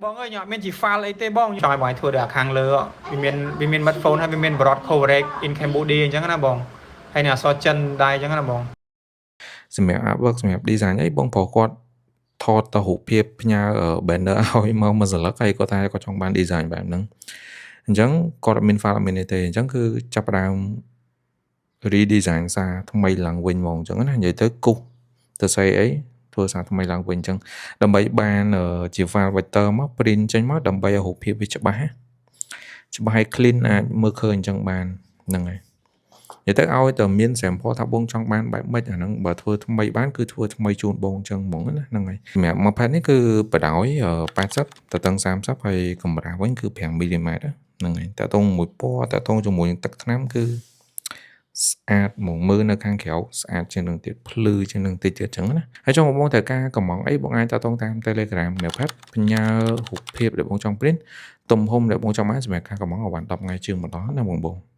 បងអើយខ្ញុំអត់មានជា file អីទេបងចង់ឲ្យបងឲ្យធ្វើដល់ខាងលើវាមាន smartphone ហើយវាមាន broad coverage in Cambodia អញ្ចឹងណាបងហើយនឹងអក្សរចិនដែរអញ្ចឹងណាបង សម្រាប់ artwork សម្រាប់ design អីបងប្រុសគាត់ថតទៅរូបភាពផ្ញើ banner ឲ្យមកមួយសន្លឹកហើយគាត់ថាគាត់ចង់បាន design បែបហ្នឹងអញ្ចឹងគាត់អត់មាន file អត់មានអីទេអញ្ចឹងគឺចាប់ផ្ដើម redesign សារថ្មីឡើងវិញហ្មងអញ្ចឹងណានិយាយទៅគូសទៅស្អីអីធ្វើសារថ្មីឡើងវិញអញ្ចឹងដើម្បីបានជា file vector មក print ចេញមកដើម្បីឲ្យរូបភាពវាច្បាស់ច្បាស់ឲ្យ clean អាចមើលឃើញអញ្ចឹងបានហ្នឹងហើយនិយាយទៅឲ្យតែមាន sample ថាបងចង់បានបែបម៉េចអាហ្នឹងបើធ្វើថ្មីបានគឺធ្វើថ្មីជូនបងអញ្ចឹងហ្មងណាហ្នឹងហើយសម្រាប់មួយផេតនេះគឺបណ្ដោយ80ទៅតឹង30ហើយកម្រាស់វិញគឺ5មីលីម៉ែត្រហ្នឹងហើយតើតងមួយពណ៌តើតងជាមួយនឹងទឹកថ្នាំគឺស្អាតហ្មងមើលនៅខាងក្រៅស្អាតជាងនឹងទៀតភ្លឺជាងនឹងតិចទៀតអញ្ចឹងណាហើយចង់បងត្រូវការកំងអីបងអាចតាក់ទងតាម Telegram នៅផេតផ្ញើរូបភាពដែលបងចង់ print ទំហំដែលបងចង់បានសម្រាប់ការកំងឲ្យបាន10ថ្ងៃជាងម្ដងណាបងបង។